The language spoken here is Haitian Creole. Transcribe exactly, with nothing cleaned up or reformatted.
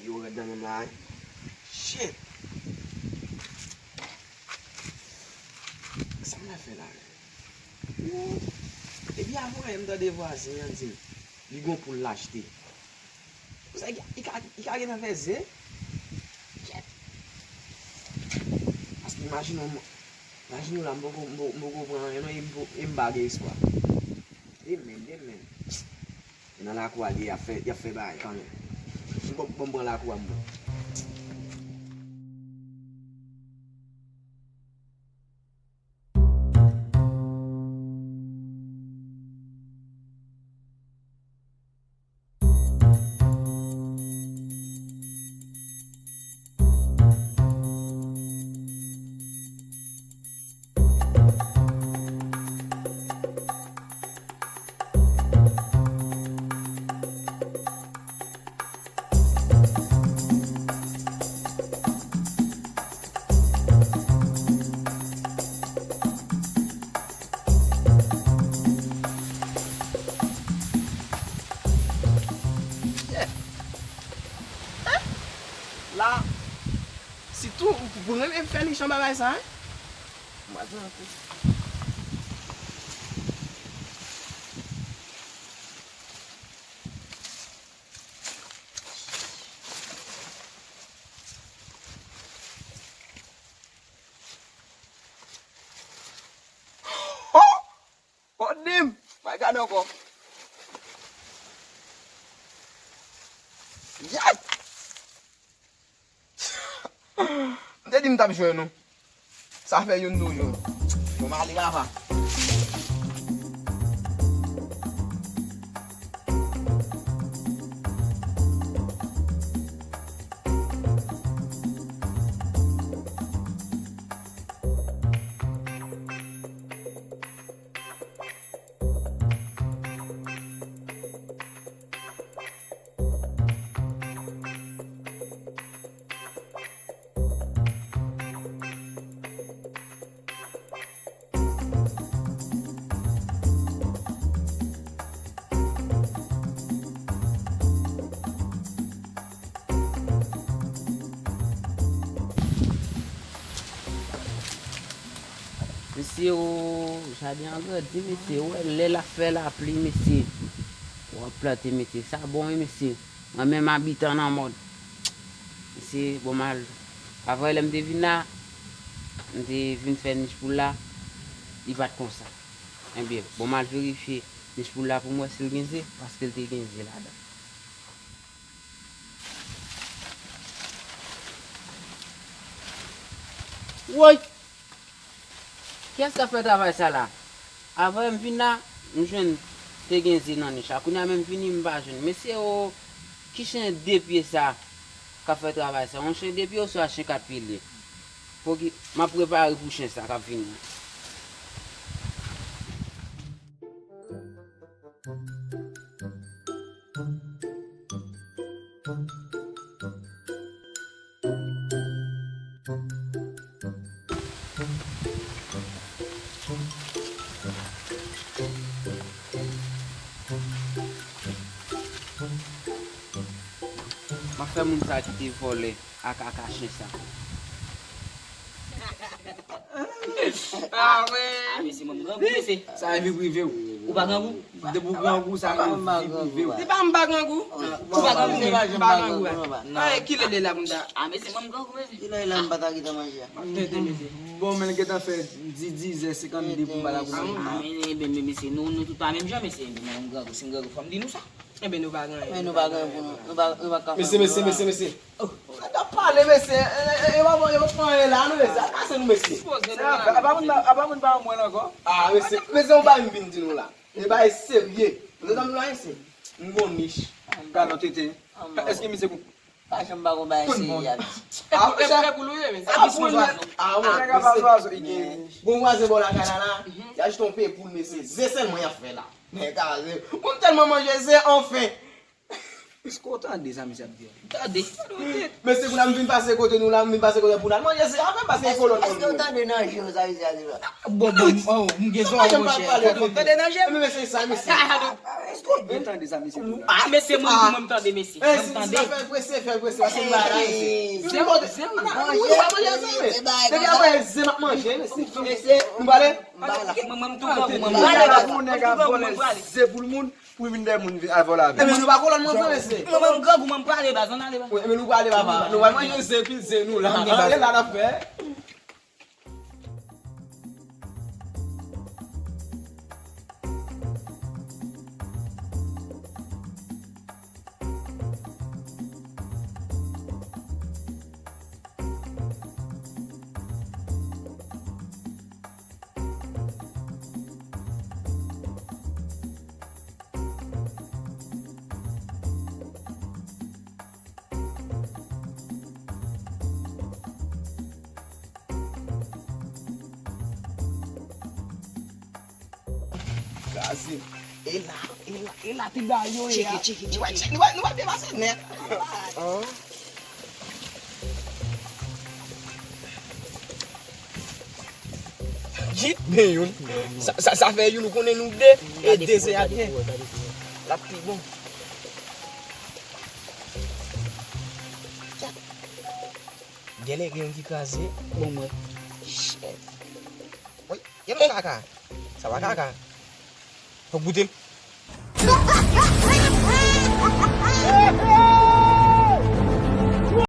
Yo rèd nan menm la, wi. Shit! Sa m ap fè la? Woo! Epi avanyè m tande vwazen an di m li gon poul l achte. Sa, li ka, li ka gentan fè ze? Shit! Paske imajine w, imajine w la, m poko, m poko, m poko pran anyen non, e m po-, e m pa gen espwa. Demen, demen. Nan lakou a li ye, y ap fè, y ap fè bagay kanmenm. Bon, bon, m pran lakou a m pran. Yeah. Hein? La, sitou, ou, ou renmen fè nich anba bagay sa, hein? Mwen, mwen, mwen. Oh! Oh, dim! Mwen gade ankò. Yay! M te di m t ap jwenn ou. Sa fè youn toujou. Bon, m ale, papa. Mesye o, jaden an grandi, mesye. Ou wè lè l ap fè lapli, mesye. W ap plante, mesye. Sa bon, wi, mesye. Mwen menm abitan nan mòd. Mesye, bon, m al. Avan lè m te vin la, m te vin fè nich poul la, li pa t konsa. Ebyen, bon, m al verifye nich poul la pou m wè si l gen ze, paske l te gen ze ladan. Woy! Kiyès k ap fè travay sa la? Avan m vin la, m jwenn te gen ze nan nich la. Kounye a menm vini, m pa jwenn. Mesye o, ki chen de pye sa k ap fè travay sa? Yon chen de pye oswa chen kat pye l ye? Poki, m ap prepare pou chen sa k ap vini. M ap fè moun sa kite vòlè ak, ak chen sa. Ah, wi. Ah, mesye, mwen, m grangou, mesye. Sa e vi prive w. Ou pa grangou? Depi w grangou, sa e vi prive w. Se pa m pa grangou. Ou pa grangou, men m pa grangou, wi. Ay, kilè lè la pou m ta. Ah, mesye, mwen, m grangou, mesye. Kilè lè la m pa ta gentan manje a? Tenten, mesye. Bon, men l gentan fè di, dizè senkannde pou m pa la pou manje. Ah, men, men, men, mesye, nou, nou tout pa menm jan, mesye. Mwen, m grangou, si m grangou, fò m di nou sa. Enben, nou pa gen anyen. Men nou pa gen pou nou, nou pa, nou pa ka fè pou nou la. Mesye, mesye, mesye, mesye. Oh, gad ap pale, mesye. E, e, e, yo pa, yo pa fè anyen la, non, mesye. Al kase nou, mesye. Apa moun pa, apa moun pa wè mwen ankò? Ah, mesye, mesye, yon bagay m vin di nou la. E bagay serye. Ou te tann la, mesye? M gon nich. Gad yon tenten. Èske misye gon... Pa janm pa gon bagay serye a, mesye. Ah, mesye. Ah, bon, nèg apa zwazo, li gen nich. Gon vwazen bò lakay la, la. Y achte yon pye poul, mesye. Ze sèlman y ap fè la. Nèg a ze. Bon, m tèlman manje ze, anfen. Èske w tande sa misye ap di a? Tande. Mesye, kounye a m vin pase kote nou la, m vin pase kote pou n al manje, se afè m pase yon kolòn. Èske w tande nan je w sa misye a di la? Bon, bon, oh, m gen zòrèy, monchè. Fòk m tande nan je m. Men mesye, sa mesye. Èske w byen tande sa misye di la? Ah, mesye, mwen, mwen, mwen tande, mesye. Eh, Mwen si tande. Sa fè prese, fè prese, pase m ba la, mesye. Zen, zen, Depi apre zen m ap manje, mesye. Nou pale? Mwen, mwen, m tou Ah, gran pou mwen, Nèg mwen ap prale. vòlè ze pou l moun pou vin dèyè moun al vòlè avè. Ebyen, nou pa kolòn mwen vre, mesye. Mwen, mwen, m gran pou mwen, m prale, baz, ann ale, baz. Wi, ebyen, nou prale, papa. Nou pral manje ze, pil ze nou la. Ann ale la, n ap fè. Kraze. E la, e la, e la ti ba yo ye a. Tcheke, tcheke, tcheke. Nou va, nou va depase nèt. Jit, men youn. Sa, sa, sa fè youn, ou konnen nou de. E de se a byen. L ap pi bon. Genlè gen youn ki kraze. Bon, mwen. Shit. Wi, gen yon kaka. Sa pa kaka. Fòk goute l.